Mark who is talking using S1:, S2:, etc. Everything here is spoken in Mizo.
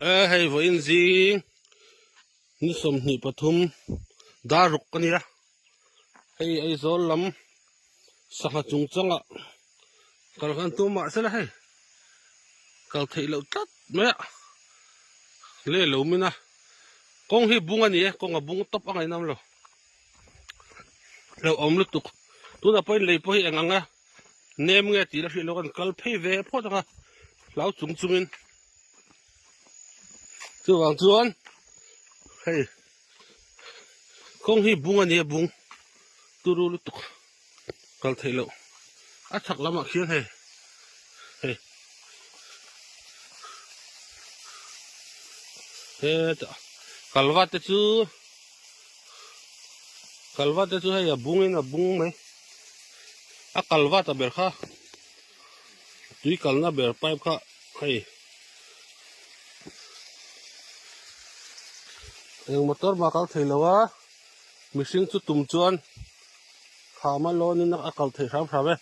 S1: E hei vawiin zing ni 23 dar ruk a nia hei Aizawl lam sangha chung changah kal kan tum mahse la hei kal theih loh tlat mai a le lo min a kawng hi bung a ni e kawng a bung tawp a ngaihnawm lo hlauhawm lutuk tunah pawhin lei pawh hi eng ang a nem nge tih la hriat loh kan kal phei ve phawt ang a hlau chung chungin chuvang chuan hei kawng hi bung a ni a bung turu lutuk kal theih loh a chhak lamah khian hei hei hetah kalva te chu kalva te chu hei a bungin a bung mai a kalva ta ber kha tui kalna ber pipe kha hei eng motor mah kal thei lo a mihring chu tum chuan khama lawn in a kal theih hram hram e.